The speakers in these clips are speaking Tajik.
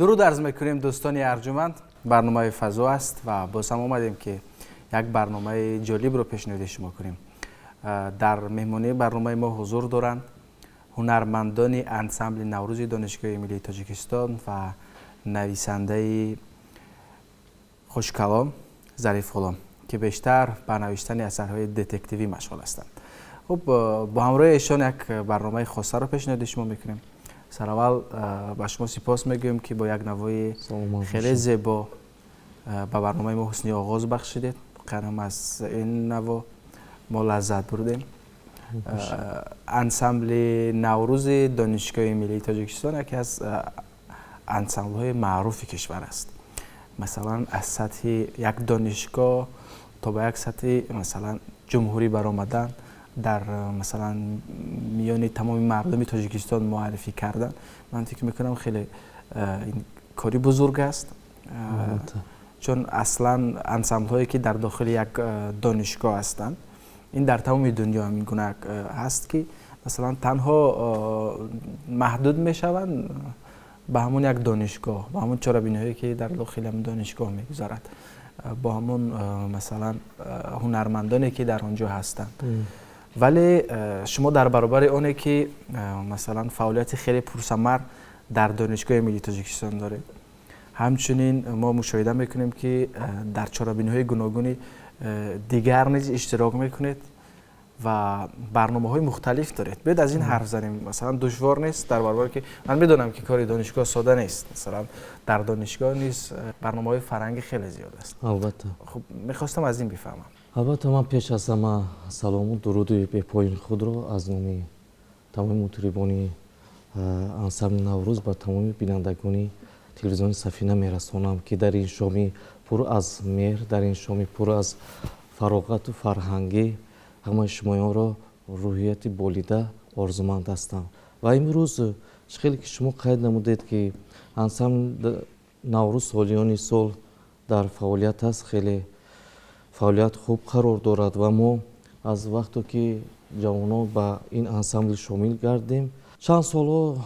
Дуруд арз мекунем, дӯстони арҷуманд. Барномаи «Фазо» аст ва боз ҳам омадем, ки як барномаи ҷолибро пешниҳоди шумо кунем. Дар меҳмонии барномаи мо ҳузур доранд ҳунармандони ансамбли «Наврӯзи» Донишгоҳи миллии Тоҷикистон ва нависандаи хушкалом Зариф Ғулом, ки бештар ба навиштани асарҳои детективӣ машғул ҳастанд. Хуб, бо ҳамроҳи эшон як барномаи хосаро пешниҳоди шумо мекунем. Сараввал ба шумо сипос мегӯем, ки бо як навои хеле зебо ба барномаи мо ҳусни оғоз бахшидед. Воқеан ҳам аз ин наво мо лаззат бурдем. Ансамбли «Наврӯзи» Донишгоҳи миллии Тоҷикистон яке аз ансамблҳои маъруфи кишвар аст. Масалан, аз сатҳи як донишгоҳ то ба як сатҳи, масалан, ҷумҳурӣ баромадан, дар, масалан, миёни тамоми мардуми Тоҷикистон муаррифӣ кардан, ман фикр мекунам, хеле кори бузург аст, чун аслан ансамблҳое, ки дар дохили як донишгоҳ ҳастанд, Ин дар тамоми дунё ҳамин гуна ҳаст, ки масалан танҳо маҳдуд мешаванд ба ҳамон як донишгоҳ, ба ҳамон чорабиниҳое, ки дар дохили ҳамин донишгоҳ мегузарад, бо ҳамон масалан ҳунармандоне, ки дар он ҷо ҳастанд. Вале шумо дар баробари оне, ки масалан фаъолияти хеле пурсамар дар Донишгоҳи миллии Тоҷикистон доред, ҳамчунин мо мушоҳида мекунем, ки дар чорабиниҳои гуногуни дигар низ иштирок мекунед ва барномаҳои мухталиф доред. Биёед, аз ин ҳарф занем. Масалан, душвор нест, дар баробаре ки ман медонам, ки кори донишгоҳ сода нест, масалан дар донишгоҳ низ барномаҳои фарҳангӣ хеле зиёд аст? Албатта. Хуб, мехостам аз ин бифаҳмам. Албатта, ман пеш аз ҳама салому дуруди бепоёни худро аз номи тамоми мутрибони ансамбли «Наврӯз» ба тамоми бинандагони телевизиони «Сафина» мерасонам, ки дар ин шоми пур аз меҳр, дар ин шоми пур аз фароғату фарҳангӣ ҳамаи шумоёнро рӯҳияти болида орзуманд ҳастам. Ва имрӯз, чӣ хеле ки шумо қайд намудед, ки ансамбли «Наврӯз» солиёни сол дар фаъолият аст, хеле фаъолият хуб қарор дорад. Ва мо аз вақте ки ҷавонон ба ин ансамбл шомил гардем, чанд солҳо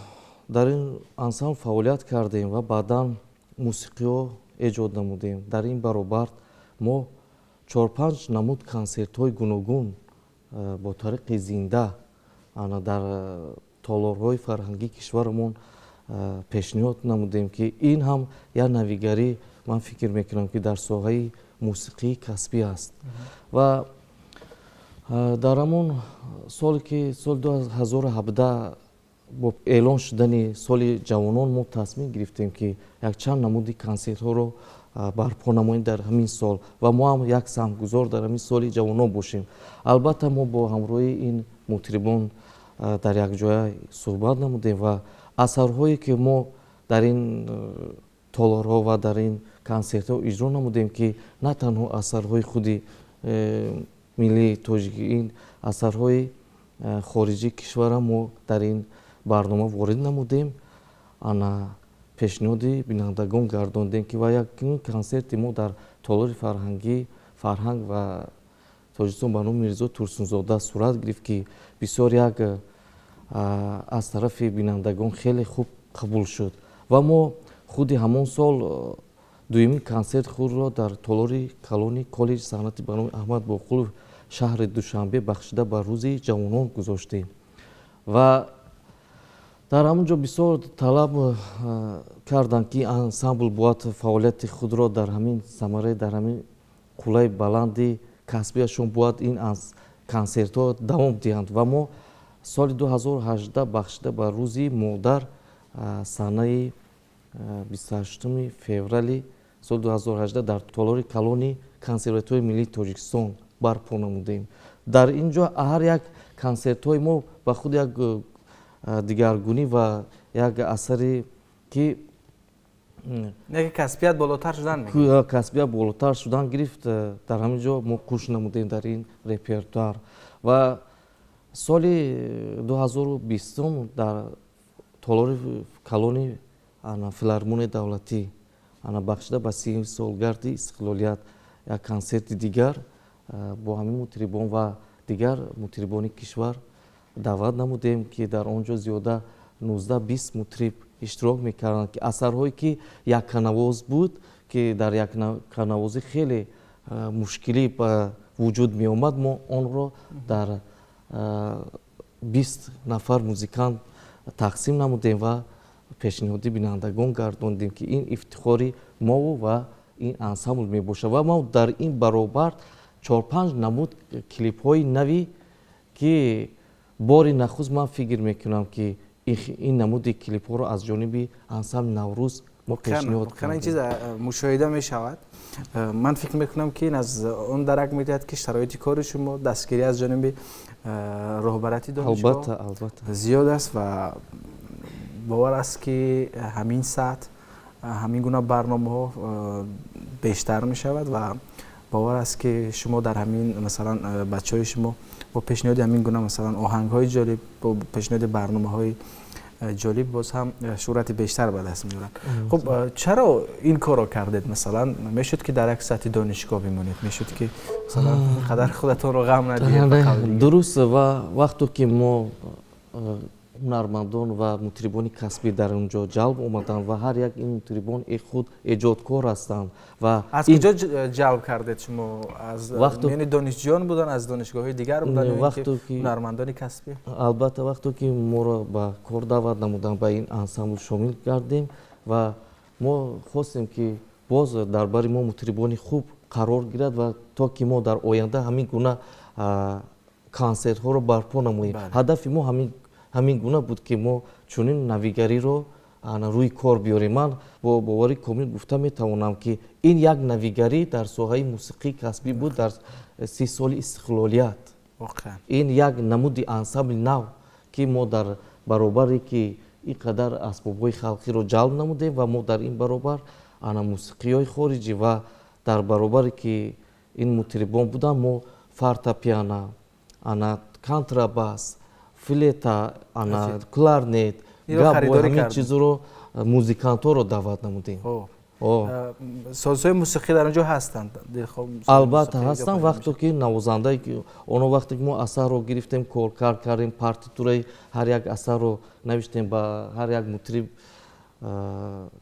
дар ин ансамбл фаъолият кардем ва баъдан мусиқиҳо эҷод намудем. Дар ин баробар мо чор-панҷ намуд консертҳои гуногун бо тариқи зинда ана дар толорҳои фарҳангии кишварамон пешниҳод намудем, ки ин ҳам як навигарӣ, ман фикр мекунам, ки дар соҳаи мусиқии касбӣ аст. Ва дар ҳамон соле, ки соли 2017 бо эълон шудани соли ҷавонон, мо тасмим гирифтем, ки якчанд намуди консертҳоро барпо намоем дар ҳамин сол ва мо ҳам як саҳмгузор дар ҳамин соли ҷавонон бошем. Албатта, мо бо ҳамроҳии ин мутрибон дар якҷоя суҳбат намудем ва асарҳое, ки мо дар ин толорҳо ва дар ин консертҳо иҷро намудем, ки на танҳо асарҳои худи миллии тоҷикӣ, ин асарҳои хориҷии кишварам мо дар ин барнома ворид намудем, ана пешниҳоди бинандагон гардондем, ки ва якумин консерти мо дар толори фарҳангӣ «Фарҳанг» ва Тоҷикистон ба номи Мирзо Турсунзода сурат гирифт, ки бисёр як аз тарафи бинандагон хеле хуб қабул шуд. Ва мо худи ҳамон сол дуюмин консерти худро дар толори калони коллеҷи санъати ба номи Аҳмад Боқулов шаҳри Душанбе бахшида ба Рӯзи ҷавонон гузоштем. Ва дар ҳамон ҷо бисёр талаб карданд, ки ансамбл бояд фаъолияти худро дар ҳамин самараи, дар ҳамин қуллаи баланди касбиашон бояд ин консертҳо давом диҳанд. Ва мо соли 2018 бахшида ба Рӯзи модар, санаи 28 феврали соли 2018 дар толори калони Консерваторияи миллии Тоҷикистон барпо намудем. Дар ин ҷо ҳар як консертҳои мо ба худ як дигаргунӣ ва як асаре, ки Касбият болотар шудан. Касбият болотар шудан гирифт. Дар ҳамин ҷо мо кӯш намудем дар ин репертуар. Ва соли 2020 дар толори калони Филармонияи давлатӣ ана бахшида ба 30 солгарди истиқлолият як консерти дигар бо ҳамин мутрибон ва дигар мутрибони кишвар даъват намудем, ки дар он ҷо зиёда 19-20 мутриб иштирок мекарданд, ки асарҳое, ки якканавоз буд, ки дар якканавозӣ хеле мушкилӣ ба вуҷуд меомад, мо онро дар 20 нафар музикант тақсим намудем ва пешниҳоди бинандагон гардондем, ки ин ифтихори мову ва ин ансамбл мебошад. Ва мо дар ин баробар чор-панҷ намуд клипҳои навӣ, ки бори нахуст ман фикр мекунам, ки ин намуди клипҳоро аз ҷониби ансамбли «Наврӯз» мо пешниҳод. Ин чиз мушоҳида мешавад. Ман фикр мекунам, ки ин аз он дарак медиҳад, ки шароити кори шумо, дастгирӣ аз ҷониби роҳбарияти донишгоҳ Албатта, албатта. зиёд аст ва бовар аст, ки ҳамин сатҳ, ҳамин гуна барномаҳо бештар мешавад. Ва бовар аст, ки шумо дар ҳамин масалан бачаҳои шумо бо пешниҳоди ҳамин гуна масалан оҳангҳои ҷолиб, бо пешниҳоди барномаҳои ҷолиб боз ҳам шӯҳрати бештар ба даст меоранд. Хуб, чаро ин корро кардед? Масалан, мешуд ки дар як сатҳи донишгоҳ бимонед, мешуд ки масалан қадар худатонро ғам надиҳед. Дуруст, ва вақто ки мо ҳунармандон ва мутрибони касбӣ дар он ҷо ҷалб омаданд ва ҳар як ин мутрибон худ эҷодкор ҳастанд. Ва аз куҷо ҷалб кардед шумо? Аз миёни донишҷӯён буданд, аз донишгоҳҳои дигар буданд ё ки ҳунармандони касбӣ? Албатта, вақто ки моро ба кор даъват намуданд, ба ин ансамбл шомил гардем ва мо хостем ки боз дар бари мо мутрибони хуб қарор гирад ва то ки мо дар оянда ҳамин гуна консертҳоро барпо намоем. Ҳадафи мо ҳамин гуна буд ки мо чунин навигариро рӯи кор биёрем. Ман бо бовари комил гуфта метавонам, ки ин як навигарӣ дар соҳаи мусиқии касбӣ буд дар 30 соли истиқлолият. Ин як намуди ансамбли нав, ки мо дар баробаре ки ин қадар асбобҳои халқиро ҷалб намудем ва мо дар ин баробар ана мусиқиҳои хориҷӣ ва дар баробаре ки ин мутрибон буданд, мо фортепиано, ана контрабас, флейта, ана кларнет, габой, ҳамин чизро музикантҳоро даъват намудем. Созҳои мусиқӣ дар он ҷо ҳастанд? Албатта ҳастанд. Вақто ки навозандаи оно, вақте ки мо асарро гирифтем, коркард кардем, партитураи ҳар як асарро навиштем, ба ҳар як мутриб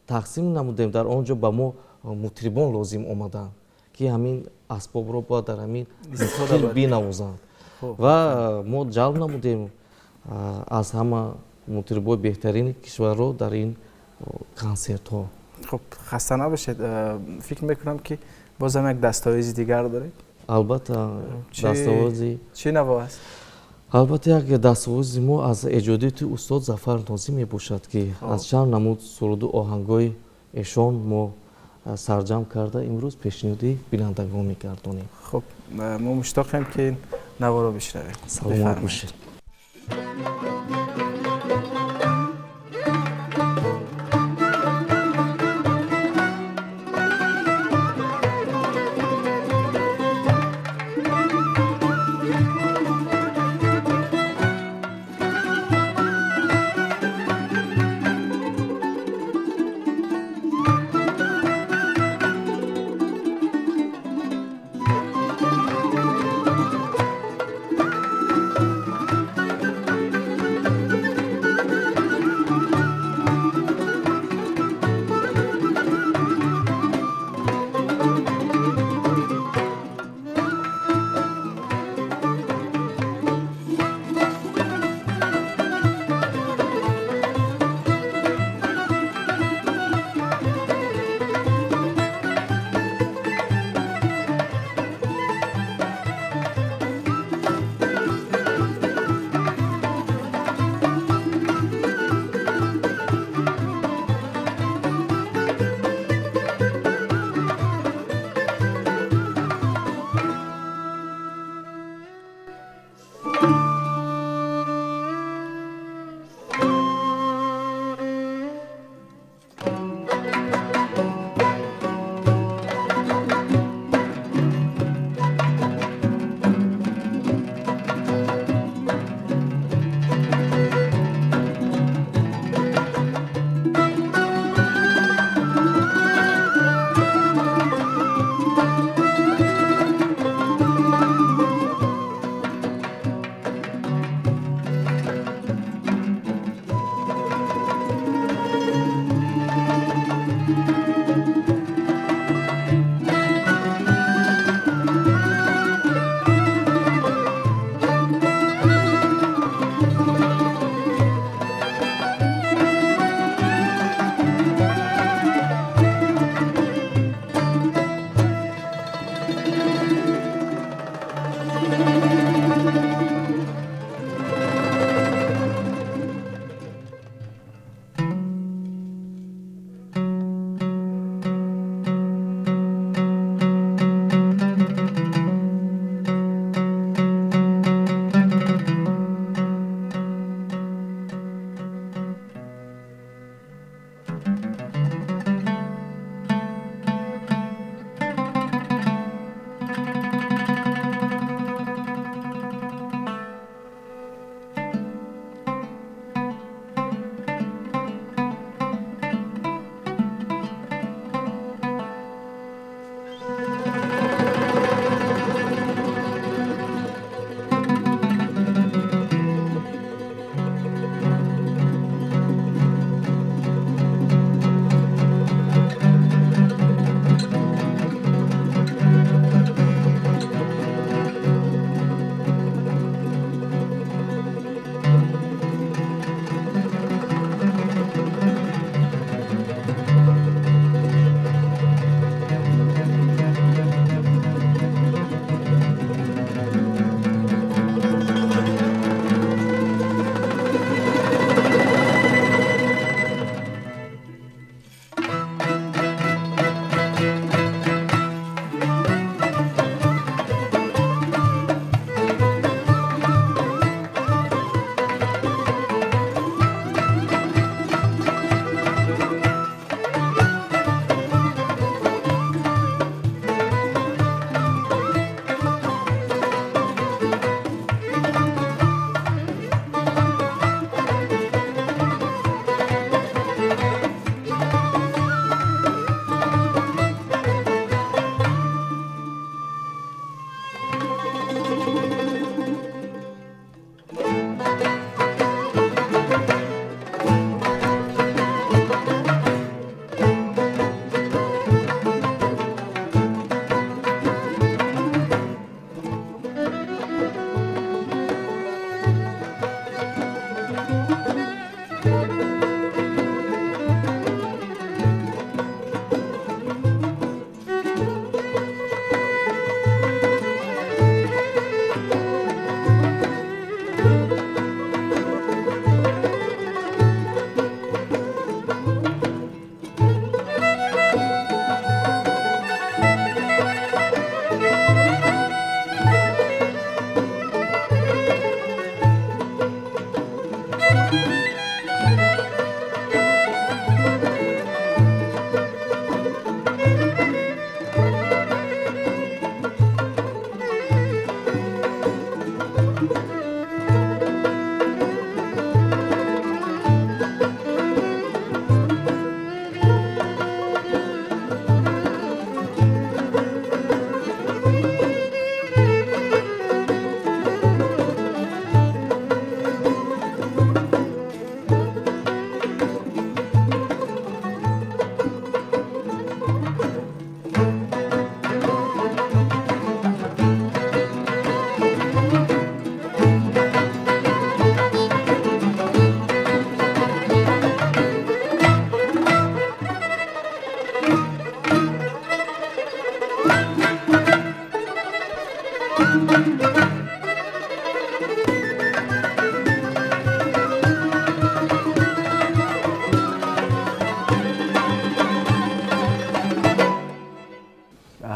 тақсим намудем, дар он ҷо ба мо мутрибон лозим омаданд, ки ҳамин асбобро бояд дар ҳамин стил бинавозанд. Ва мо ҷалб намудем аз ҳама мутрибои беҳтарини кишварро дар ин консертҳо. Хуб, хаста набошед. Фикр мекунам, ки бозам як дастовези дигар доред. Албатта, дастовези. Чӣ наво аст? Албатта, як дастовези мо аз эҷодиёти устод Зафар Нозим мебошад, ки аз чанд намуд суруду оҳангҳои эшон мо сарҷамъ карда имрӯз пешниҳоди бинандагон мегардонем. Хуб, мо муштоқем, ки ин наворо бишнавем. Саломат бошед.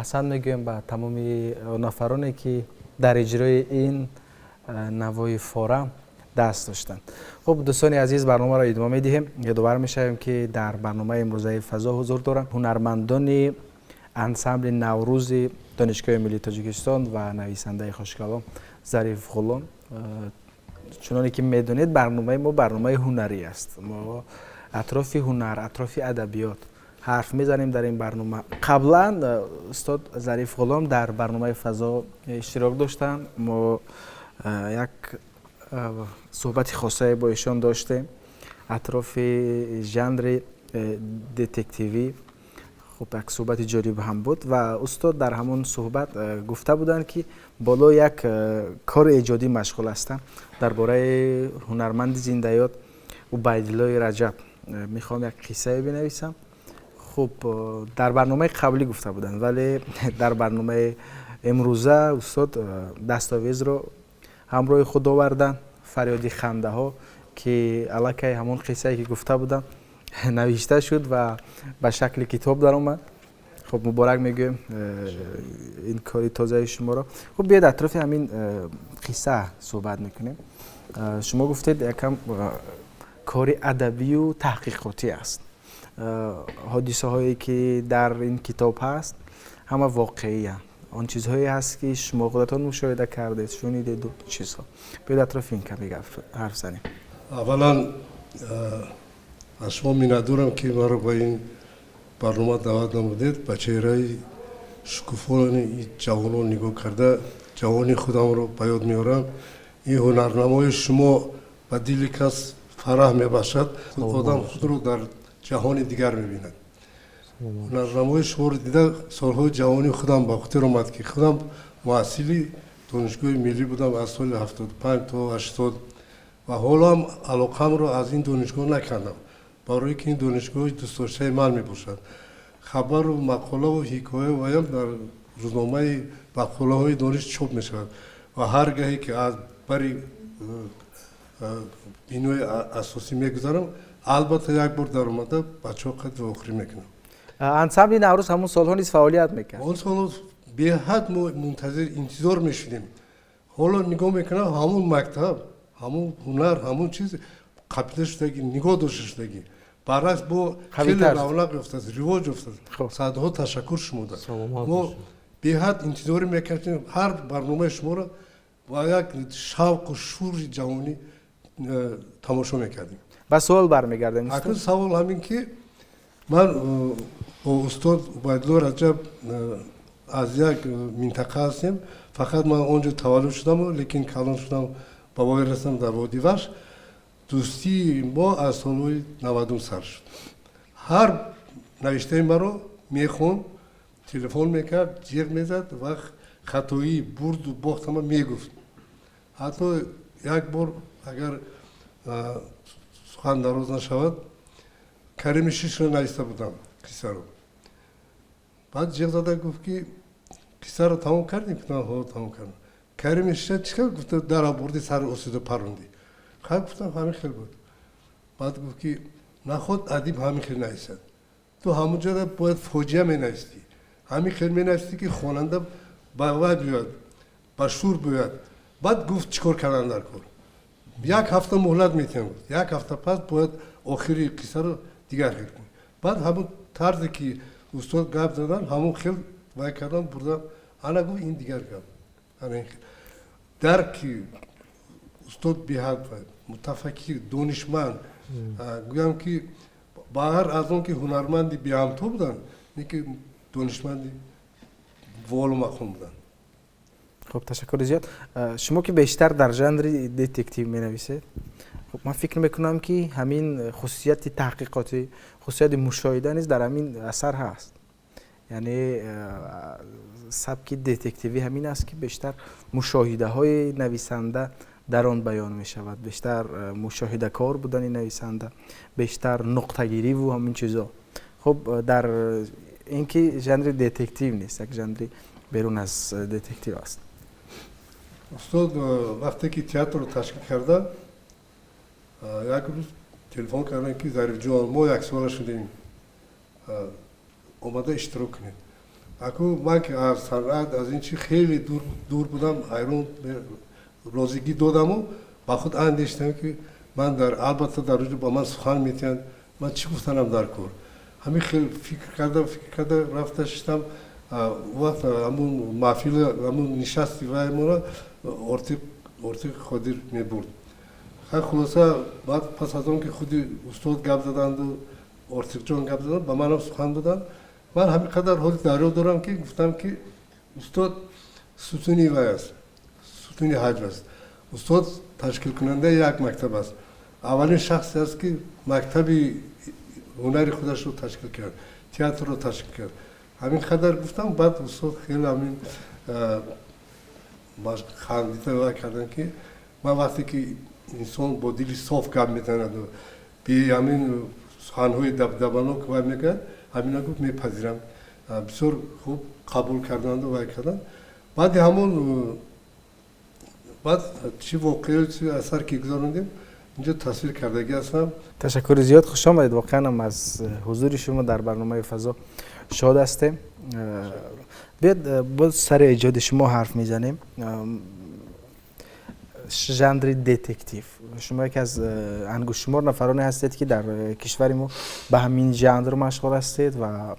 Аҳсан мегӯем ба тамоми нафароне, ки дар иҷрои ин навои фора даст доштанд. Хуб, дӯстони азиз, барномаро идома медиҳем. Ёдовар мешавем, ки дар барномаи имрӯзаи фазо ҳузур доранд ҳунармандони ансамбли Наврӯзи Донишгоҳи миллии Тоҷикистон ва нависандаи хушкалом Зариф Ғулом. Чуноне ки медонед, барномаи мо барномаи ҳунарӣ аст. Мо атрофи ҳунар, атрофи адабиёт ҳарф мезанем дар ин барнома. Қаблан устод Зариф Ғулом дар барномаи фазо иштирок доштанд. Мо як суҳбати хосае бо эшон доштем атрофи жанри детективӣ. Хуб, як суҳбати ҷолиб ҳам буд ва устод дар ҳамон суҳбат гуфта буданд, ки боло як кори эҷодӣ машғул ҳастам дар бораи ҳунарманди зиндаёд Убайдуллои Раҷаб. Мехоҳам як қиссае бинависам. Хуб, дар барномаи қаблӣ гуфта буданд, вале дар барномаи имрӯза устод дастовезро ҳамроҳи худ оварданд, фарёди хандаҳо, ки аллакай ҳамон қиссае ки гуфта будам навишта шуд ва ба шакли китоб даромад. Хуб, муборак мегӯем ин кори тозаи шуморо. Хуб, биёед атрофи ҳамин қисса суҳбат мекунем. Шумо гуфтед, якам кори адабию таҳқиқотӣ аст. Ҳодисаҳое ки дар ин китоб ҳаст, ҳама воқеиянд, он чизҳое ҳаст, ки шумо худатон мушоҳида кардед, шунидеду чизҳо. Биёед атрофи ин каме ҳарф занем. Аввалан, аз шумо миннатдорам, ки маро ба ин барнома даъват намудед. Ба чеҳраи шукуфони ҷавонон нигоҳ карда, ҷавони худамро ба ёд меорам. Ин ҳунарнамои шумо ба дили кас фараҳ мебахшад, одам худро дар ҷаҳони дигар мебинад. Ҳунарнамои шуморо дида, солҳои ҷавонии худам ба хотир омад, ки худам муҳассили Донишгоҳи миллӣ будам аз соли 75 то 80 ва ҳоло ҳам алоқамро аз ин донишгоҳ накардам, барое ки ин донишгоҳи дӯстдоштаи ман мебошад. Хабару мақолаву ҳикоя ваям дар рӯзномаи мақолаҳои дониш чоп мешавад ва ҳар гаҳе ки аз бари бинои асосӣ мегузарам, албатта як бор даромада бачаҳо қад вохӯрӣ мекунам. Ансамбли Наврӯз ҳамон солҳо низ фаъолият мекард. Он солҳо беҳад мо мунтазир, интизор мешудем. Ҳоло нигоҳ мекунам, ҳамун мактаб, ҳамун ҳунар, ҳамун чиз қапида шудагӣ, нигоҳ дошта шудагӣ, баръакс, бо хеле равнақ ёфтааст, ривоҷ ёфтааст. Садҳо ташаккур шумода. Мо беҳад интизорӣ мекардем, ҳар барномаи шуморо бо як шавқу шури ҷавонӣ тамошо мекардем. Ба суол бармегардем. Акнун савол ҳамин, ки ман бо устод Убайдулло Раҷаб аз як минтақа ҳастем. Фақат ман он ҷо таваллуд шудаму, лекин калон шудам, ба воя расидам дар Водии Вахш. Дӯстии мо аз солҳои 90-ум сар шуд. Ҳар навиштаи маро мехонд, телефон мекард, ҷеғ мезад ва хатоии, бурду бохтама мегуфт. Ҳатто як бор, агар сухан дароз нашавад, Карими Шишро нависта будам, қиссаро. Баъд ҷеғ зада гуфт, ки қиссаро тамом кардем? Гуфтам: ҳо, тамом кардам. Карими Шиша чӣ хел гуфта дара бурди, сари осида паронди? Хай, гуфтам, ҳамин хел буд. Баъд гуфт, ки наход адиб ҳамин хел нависад, ту ҳамон ҷода бояд фоҷиа менавистӣ, ҳамин хел менавистӣ, ки хонанда ба вай биёяд, ба шур биёяд. Баъд гуфт, чӣ кор кардан дар кор. Як ҳафта муҳлат метиҳам, гуфт, як ҳафта пас бояд охири қиссаро дигар хел кунӣ. Баъд ҳамун тарзе, ки устод гап задан, ҳамун хел вай кардам, бурдам. Ана, гуфт, ин дигар гап. Ана ин хел дарки устод беҳад мутафаккир, донишманд. Гӯям, ки баҳар аз он ки ҳунарманди беҳамто буданд, не ки донишманди волу мақом буданд. Хуб, ташаккури зиёд. Шумо ки бештар дар жанри детектив менависед, хуб, ман фикр мекунам, ки ҳамин хусусияти таҳқиқотӣ, хусусияти мушоҳида низ дар ҳамин асар ҳаст. Яъне сабки детективӣ ҳамин аст, ки бештар мушоҳидаҳои нависанда дар он баён мешавад, бештар мушоҳидакор будани нависанда, бештар нуқтагириву ҳамин чизо. Хуб, дар ин ки жанри детектив нест, як жанри берун аз детектив аст. Устод вақте ки театрро ташкил карда, як рӯз телефон карданд, ки Зарифҷон, мо яксола шудем, омада иштирок кунед. Аку ман ки аз санъат, аз ин чи хеле дур будам, ҳайрон, розигӣ додаму ба худ андештам, ки ман дар албатта дар рӯҷо ба ман сухан метиҳанд, ман чӣ гуфтанам дар кор? Ҳамин хел фикр карда рафта шиштам. Вақт ҳамун маҳфил, ҳамун нишасти ваймона Ортиқ Қодир мебурд. Хай, хулоса, баъд пас аз он ки худи устод гап заданду Ортиқҷон гап заданд, ба манам сухан доданд. Ман ҳамин қадар ҳоли дарё дорам, ки гуфтам, ки устод сутуни вай аст, сутуни ҳаҷв аст. Устод ташкилкунандаи як мактаб аст, аввалин шахсе аст, ки мактаби ҳунари худашро ташкил кард, театрро ташкил кард. Ҳамин қадар гуфтам. Баъд устод хеле ҳамин хандида вай карданд, ки ман вақте ки инсон бо дили соф гап мезанаду би ҳамин суханҳои дабдабанок вай мекунад, ҳамина гуфт, мепазирам. Бисёр хуб қабул карданду вай карданд. Баъди ҳамон баъд чӣ воқеа, чи асар ки гузарондем, инҷо тасвир кардагӣ ҳастам. Ташаккури зиёд, хуш омадед. Воқеанам аз ҳузури шумо дар барномаи «Фазо» шод ҳастем. Биёд, боз сари эҷоди шумо ҳарф мезанем. Жанри детектив, шумо яке аз ангуштшумор нафароне ҳастед, ки дар кишвари мо ба ҳамин жанр машғул ҳастед, ва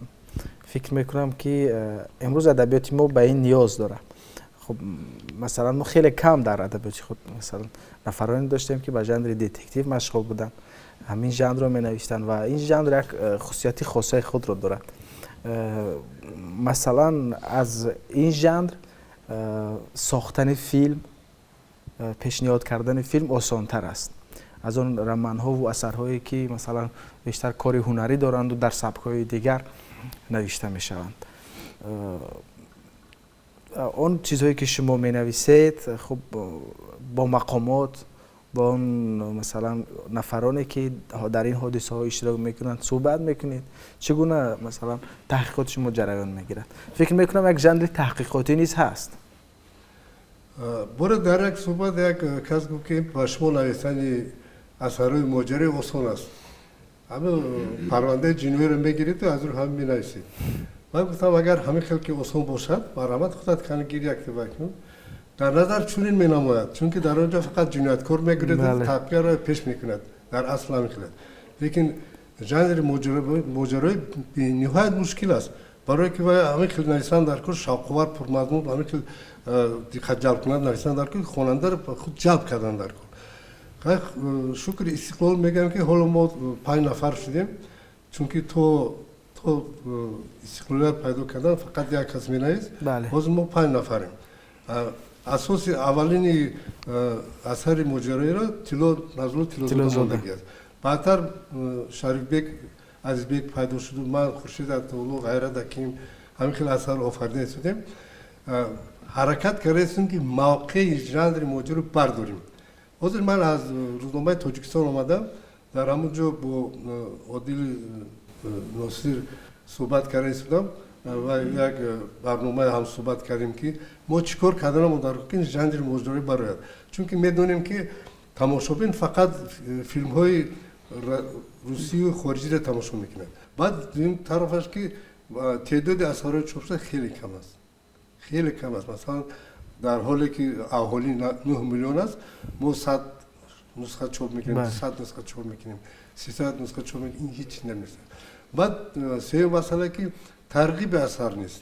фикр мекунам, ки имрӯз адабиёти мо ба ин ниёз дорад. Хуб, масалан, мо хеле кам дар адабиёти худ, масалан, нафароне доштем, ки ба жанри детектив машғул буданд, ҳамин жанрро менавиштанд, ва ин жанр як хусусияти хосаи худро дорад. Масалан, аз ин жанр сохтани филм, пешниҳод кардани филм осонтар аст аз он романҳову асарҳое, ки масалан бештар кори ҳунарӣ доранду дар сабкҳои дигар навишта мешаванд. Он чизҳое, ки шумо менависед, хуб, бо мақомот, бо он масалан нафароне, ки дар ин ҳодисаҳо иштирок мекунанд, суҳбат мекунед? Чӣ гуна, масалан, таҳқиқоти шумо ҷараён мегирад? Фикр мекунам, як жанри таҳқиқотӣ низ ҳаст. Боре дар як суҳбат як кас гуфт, ки ба шумо нависани асарҳои моҷароӣ осон аст, ҳамин парвандаи ҷиноиро мегириду аз рӯ ҳамин менависед. Ман гуфтам, агар ҳамин хел ки осон бошад, марҳамат, худат кани гир, якта кун. Дар назар чунин менамояд, чунки дар он ҷо фақат ҷинояткор мегирад, таҳқиқро пеш мекунад. Дар асл ҳамин хел аст, лекин жанри моҷароӣ ниҳоят мушкил аст, барое ки вай ҳамин хел нависан дар кор, шавқовар, пурмазмун, ҳамин хел диққат ҷалб кунад нависан дар кор, хонандаро худ ҷалб кардан дар кор. Шукри истиқлол мегӯям, ки ҳоло мо панҷ нафар шудем, чунки то истиқлолият пайдо кардан фақат як кас менавист. Ҳозир мо панҷ нафарем. Асоси аввалини асари моҷароиро Тилло, Назрулло Тиллозода мондагӣ аст. Баъдтар Шарифбек Азизбек пайдо шуду, ман, Хуршид Атоулло, Ғайрат Аким, ҳамин хел асар офарида истодем. Ҳаракат кардаистем, ки мавқеи жанри моҷаро бардорим. Ҳозир ман аз рӯзномаи Тоҷикистон омадам, дар ҳамон ҷо бо Одили Носир суҳбат карда истодам ва як барномаи ҳам суҳбат кардем, ки мо чӣ кор карданамо дар ки жанри моҷароӣ барояд, чунки медонем, ки тамошобин фақат филмҳои русию хориҷиро тамошо мекунад. Баъд дуюм тарафаш, ки теъдоди асарҳои чопшуда хеле кам аст, хеле кам аст. Масалан, дар ҳоле ки аҳолӣ 9 миллион аст, мо сад Нусха чоп мекунем, 100 нусха чоп мекунем, 300 нусха чоп мекунем, ин ҳеҷ намешавад. Баъд сеюм масъала, ки тарғиби асар нест.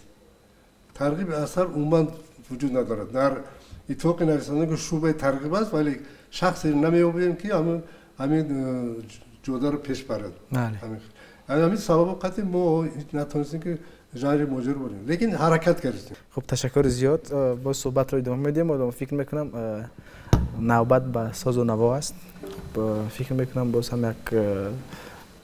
Тарғиби асар умуман вуҷуд надорад. Дар Иттифоқи нависандагон шӯъбаи тарғиб аст, вале шахсе намеёбем, ки ҳамин ҷодаро пеш барад. Ҳамин сабабо қатъи мо натонистем, ки жанри моҷаро бурем, лекин ҳаракат кардем. Хуб, ташаккури зиёд. Боз суҳбатро идома медиҳем. Фикр мекунам, навбат ба созу наво аст. Фикр мекунам, боз ҳам як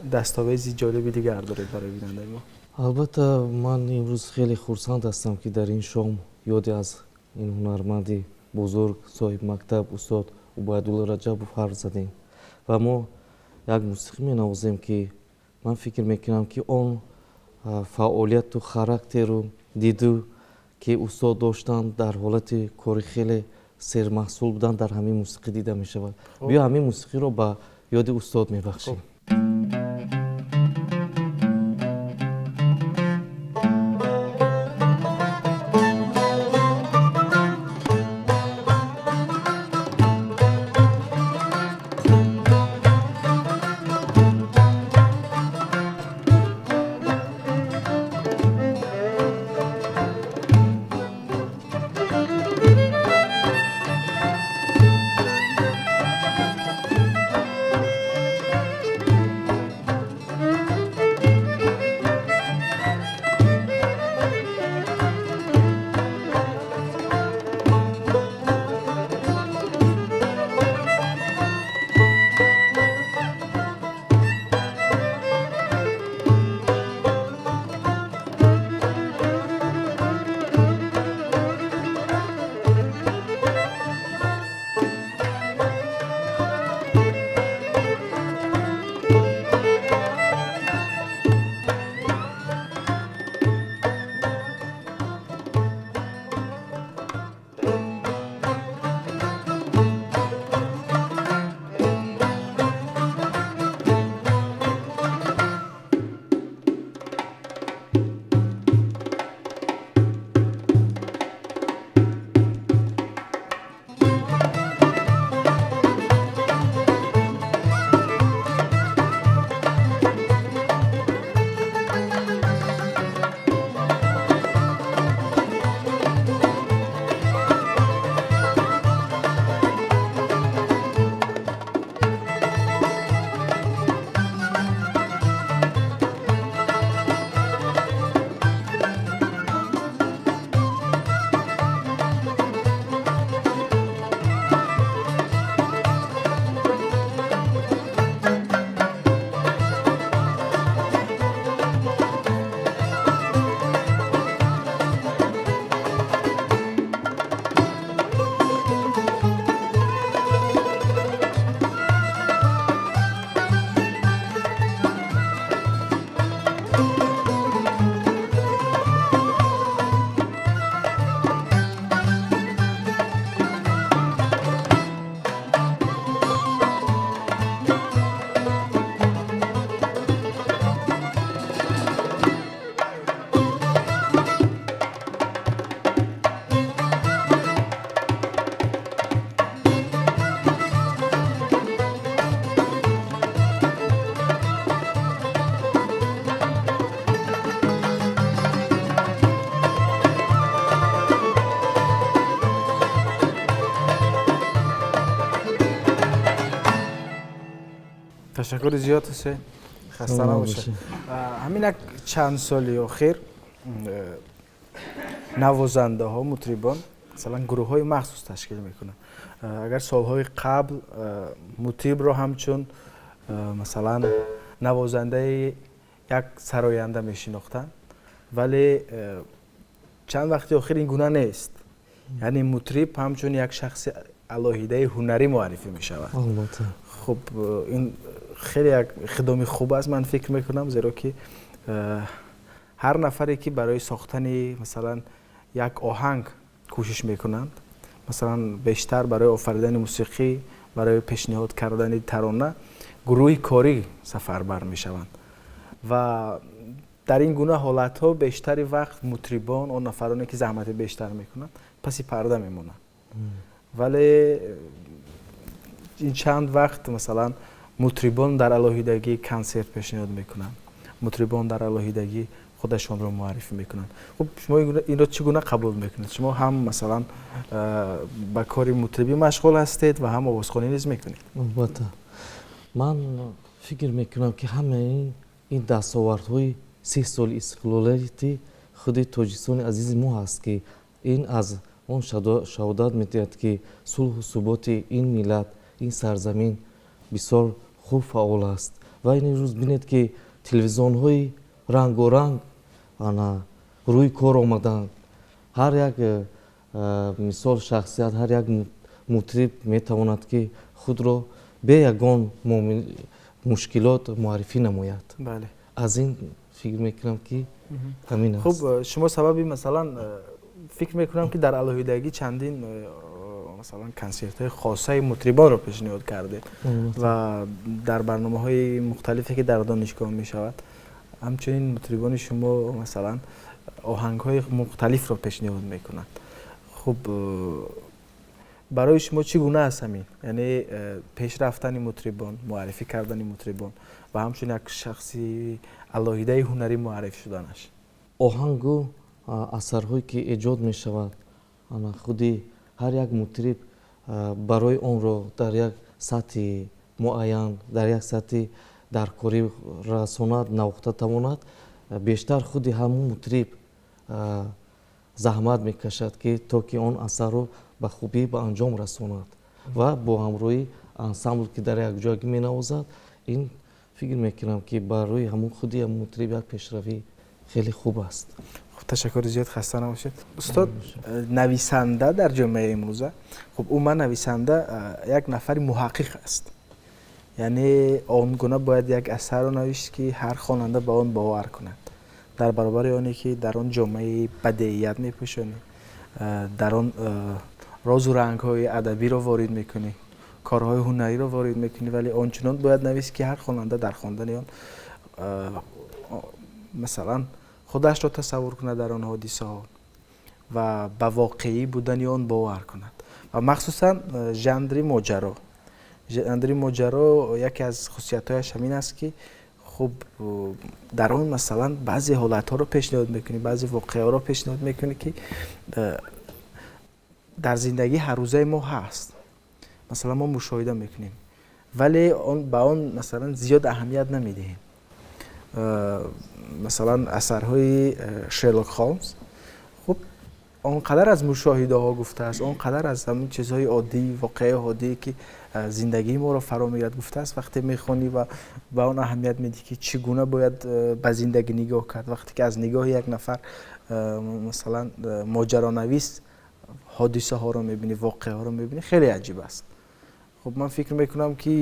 дастовези ҷолиби дигар доред барои бинандаи мо. Албатта, ман имрӯз хеле хурсанд ҳастам, ки дар ин шом ёде аз ин ҳунарманди бузург, соҳибмактаб, устод Убайдулло Раҷабов ҳарф задем ва мо як мусиқӣ менавозем, ки ман фикр мекунам, ки он фаъолияту характеру диду, ки устод доштанд, дар ҳолати кори хеле сермаҳсул будан, дар ҳамин мусиқӣ дида мешавад. Биё, ҳамин мусиқиро ба ёди устод мебахшем. Ташаккури зиёд, Ҳусейн, хаста набошед. Ҳамин як чанд соли охир навозандаҳо, мутрибон, масалан, гурӯҳҳои махсус ташкил мекунанд. Агар солҳои қабл мутрибро ҳамчун, масалан, навозандаи як сароянда мешинохтанд, вале чанд вақти охир ин гуна нест, яъне мутриб ҳамчун як шахси алоҳидаи ҳунарӣ муаррифӣ мешавад. Хуб, ин хеле як иқдоми хуб аст, ман фикр мекунам, зеро ки ҳар нафаре, ки барои сохтани, масалан, як оҳанг кӯшиш мекунанд, масалан, бештар барои офаридани мусиқӣ, барои пешниҳод кардани тарона гурӯҳи корӣ сафарбар мешаванд ва дар ин гуна ҳолатҳо бештари вақт мутрибон, он нафароне, ки заҳмати бештар мекунанд, паси парда мемонанд. Вале Ин чанд вақт, масалан, мутрибон дар алоҳидагӣ консерт пешниҳод мекунанд, мутрибон дар алоҳидагӣ худашонро муаррифӣ мекунанд. Хуб, шумо инро чӣ гуна қабул мекунед? Шумо ҳам, масалан, ба кори мутрибӣ машғул ҳастед ва ҳам овозхонӣ низ мекунед. Албатта, ман фикр мекунам, ки ҳамаи ин дастовардҳои 30 соли истиқлолияти худи Тоҷикистони азизи мо ҳаст, ки ин аз он шаҳодат медиҳад, ки сулҳу суботи ин миллат, ин сарзамин бисёр хуб фаъол аст. Ва ин имрӯз бинед, ки телевизионҳои рангоранг ана рӯи кор омаданд. Ҳар як мисол шахсият, ҳар як мутриб метавонад, ки худро бе ягон мушкилот муаррифӣ намояд. Аз ин фикр мекунам, ки ҳамин аст. Хуб, шумо сабаби, масалан, фикр мекунам, ки дар алоҳидагӣ чандин, масалан, консертҳои хосаи мутрибонро пешниҳод кардед ва дар барномаҳои мухталифе, ки дар донишгоҳ мешавад, ҳамчунин мутрибони шумо, масалан, оҳангҳои мухталифро пешниҳод мекунанд. Хуб, барои шумо чӣ гуна аст ҳамин, яъне пеш рафтани мутрибон, муаррифӣ кардани мутрибон ва ҳамчун як шахси алоҳидаи ҳунарӣ муаррифӣ шуданаш? Оҳангу асарҳое, ки эҷод мешавад, ана худи ҳар як мутриб барои онро дар як сатҳи муайян, дар як сатҳи даркорӣ расонад, навохта тавонад, бештар худи ҳамун мутриб заҳмат мекашад, ки то ки он асарро ба хубӣ ба анҷом расонад ва бо ҳамроҳии ансамбл, ки дар якҷоягӣ менавозад. Ин фикр мекунам, ки барои ҳамун худи мутриб як пешравӣ хеле хуб аст. Хуб, ташаккури зиёд, хаста набошед, устод. Нависанда дар ҷомеаи имрӯза, хуб, умуман нависанда як нафари муҳаққиқ аст, яъне он гуна бояд як асарро навишт, ки ҳар хонанда ба он бовар кунад. Дар баробари оне ки дар он ҷомаи бадеият мепӯшонӣ, дар он розу рангҳои адабиро ворид мекунӣ, корҳои ҳунариро ворид мекунӣ, вале ончунон бояд навист, ки ҳар хонанда дар хондани он, масалан, худашро тасаввур кунад дар он ҳодисаҳо ва ба воқеӣ будани он бовар кунад. Ва махсусан жанри моҷаро. Жанри моҷаро яке аз хусусиятҳояш ҳамин аст, ки хуб, дар он, масалан, баъзе ҳолатҳоро пешниҳод мекунӣ, баъзе воқеаҳоро пешниҳод мекунӣ, ки дар зиндагии ҳаррӯзаи мо ҳаст. Масалан, мо мушоҳида мекунем, вале ба он, масалан, зиёд аҳамият намедиҳем. Масалан, асарҳои Шерлок Холмс, хуб, он қадар аз мушоҳидаҳо гуфтааст, он қадар аз ҳамин чизҳои оддӣ, воқеаи оддие, ки зиндагии моро фаро мегирад, гуфтааст. Вақте мехонӣ ва ба он аҳамият медиҳӣ, ки чӣ гуна бояд ба зиндагӣ нигоҳ кард, вақте ки аз нигоҳи як нафар, масалан, моҷаронавис ҳодисаҳоро мебинӣ, воқеаҳоро мебинӣ, хеле аҷиб аст. Хуб, ман фикр мекунам, ки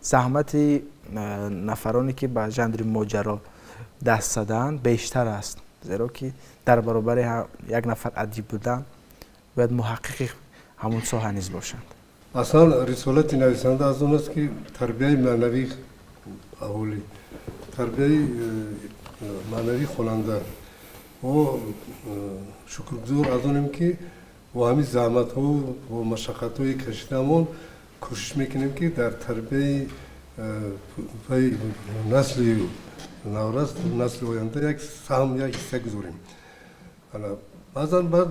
заҳмати нафароне, ки ба жанри моҷаро даст задаанд, бештар аст, зеро ки дар баробари як нафар адиб будан бояд муҳаққиқи ҳамон соҳа низ бошанд. Аслан рисолати нависанда аз он аст, ки тарбияи маънавии аҳолӣ, тарбияи маънавии хонанда. Мо шукргузор аз онем, ки бо ҳамин заҳматҳо, бо машаққатҳои кашидаамон кӯшиш мекунем, ки дар тарбияи насли наврас, насли оянда як саҳм, як ҳисса гузорем. Баъзан баъд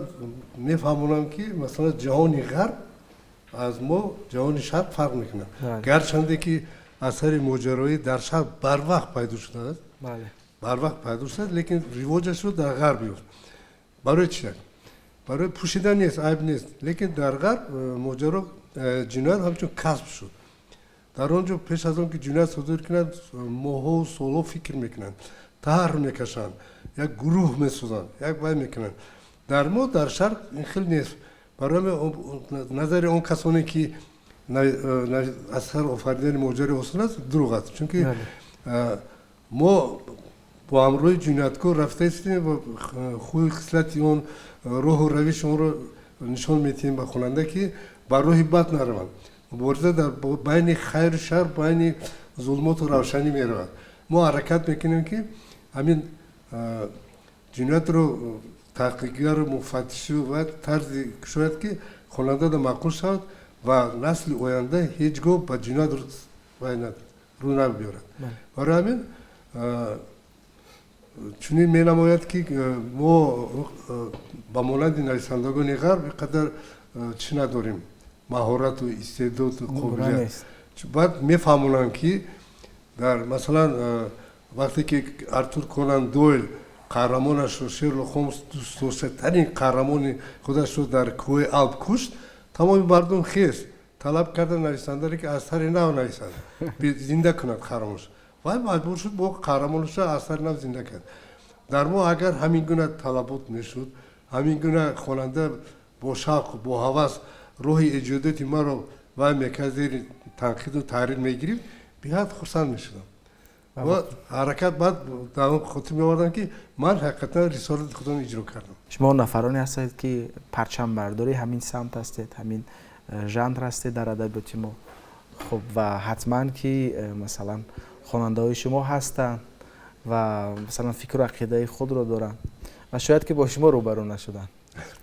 мефаҳмонам, ки, масалан, ҷаҳони ғарб аз мо, ҷаҳони шарқ, фарқ мекунад, гарчанде ки асари моҷароӣ дар шарқ барвақт пайдо шудааст, барвақт пайдо шудааст, лекин ривоҷашро дар ғарб ёфт. Барои чи? Барои пӯшида нест, айб нест, лекин дар ғарб моҷаро, ҷиноят ҳамчун касб шуд. Дар он ҷо пеш аз он ки ҷиноят содир кунанд, моҳҳову солҳо фикр мекунанд, таҳр мекашанд, як гурӯҳ месозанд, як вай мекунанд. Дар мо, дар шарқ, ин хел нест. Барои назари он касоне, ки асар офаридани моҷарои осон аст, дурӯғ аст, чунки мо бо ҳамроҳи ҷинояткор рафта истем ва хӯю хислати он, роҳу равиши онро нишон медиҳем ба хонанда, ки ба роҳи бад нараванд. Мубориза дар байни хайру шар, байни зулмоту равшанӣ меравад. Мо ҳаракат мекунем, ки ҳамин ҷиноятро таҳқиқгару муфаттишу ва тарзи кушояд, ки хонандада маъқул шавад. Ва насли оянда ҳеҷ гоҳ ба ҷиноят рӯ набиёрад. Барои ҳамин чунин менамояд, ки мо ба монанди нависандагони ғарб ин қадар чӣ надорем, маҳорату истеъдоду қобилият. Баъд мефаҳмонанд, ки дар масалан, вақте ки Артур Конан Дойл қаҳрамонашро, Шерлок Холмс, дӯстдоштатарин қаҳрамони худашро дар кӯҳи Алп кушт, тамоми мардум хест, талаб карда нависандаре, ки аз сари нав нависад, зинда кунад қаҳрамонаш. Вай маҷбур шуд, бо қаҳрамонашро аз сари нав зинда кард. Дар мо агар ҳамин гуна талабот мешуд, ҳамин гуна хонанда бо шавқ, бо ҳавас роҳи эҷодиёти маро вай мекард, зери танқиду таҳрир мегирифт, беҳад хурсанд мешудам ва ҳаракат баъд дар он хотир меовардам, ки ман ҳақиқатан рисолати худро иҷро кардам. Шумо нафароне ҳастед, ки парчамбардори ҳамин самт ҳастед, ҳамин жанр ҳастед дар адабиёти мо. Хуб, ва ҳатман ки масалан хонандаҳои шумо ҳастанд ва масалан фикру ақидаи худро доранд ва шояд ки бо шумо рӯбарӯ нашуданд.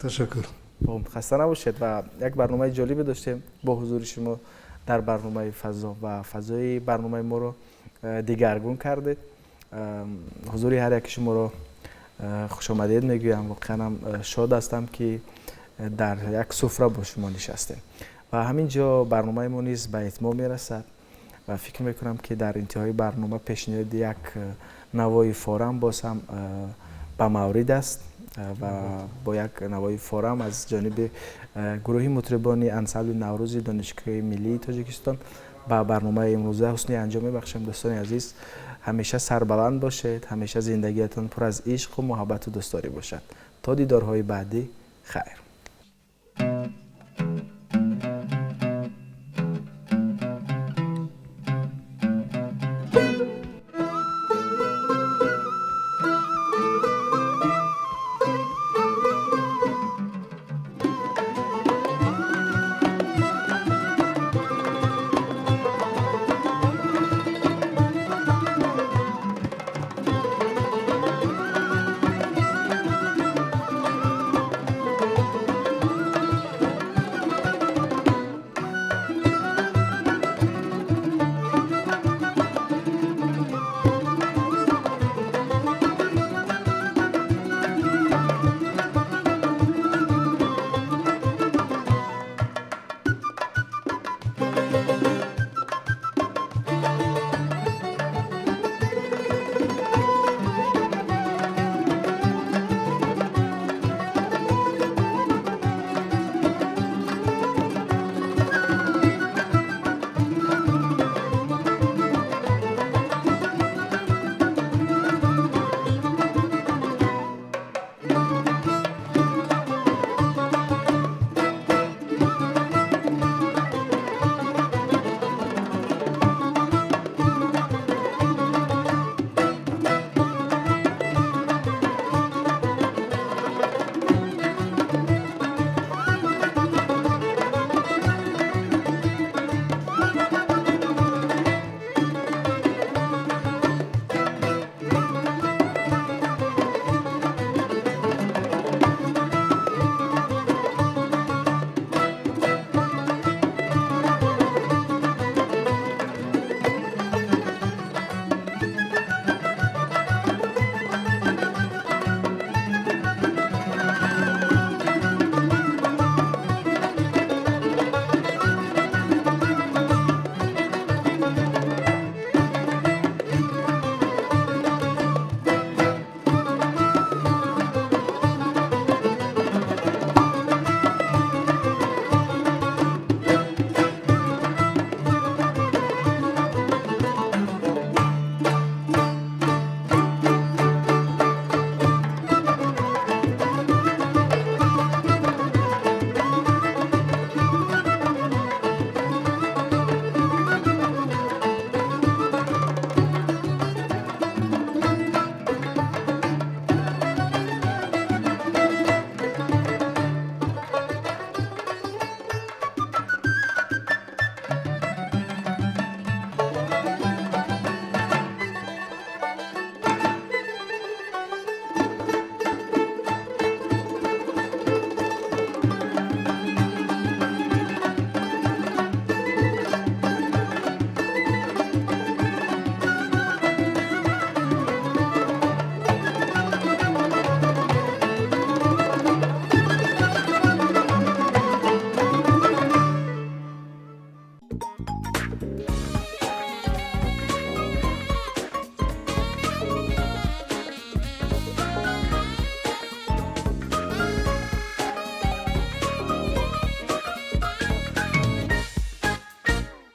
Ташаккур. Хуб, хаста набошед. Ва як барномаи ҷолибе доштем бо ҳузури шумо дар барномаи «Фазо» ва фазои барномаи моро дигаргун кардед. Ҳузури ҳар яки шуморо хушомадед мегӯям. Воқеан ҳам шод ҳастам, ки дар як суфра бо шумо нишастем. Ва ҳамин ҷо барномаи мо низ ба итмом мерасад ва фикр мекунам, ки дар интиҳои барнома пешниҳоди як навои форам боз ҳам ба маврид аст ва бо як навои форам аз ҷониби гурӯҳи мутрибони ансамбли «Наврӯзи» Донишгоҳи миллии Тоҷикистон ба барномаи имрӯза ҳусни анҷом мебахшем. Дӯстони азиз, ҳамеша сарбаланд бошед, ҳамеша зиндагиятон пур аз ишқу муҳаббату дӯстдорӣ бошад. То дидорҳои баъдӣ, хайр.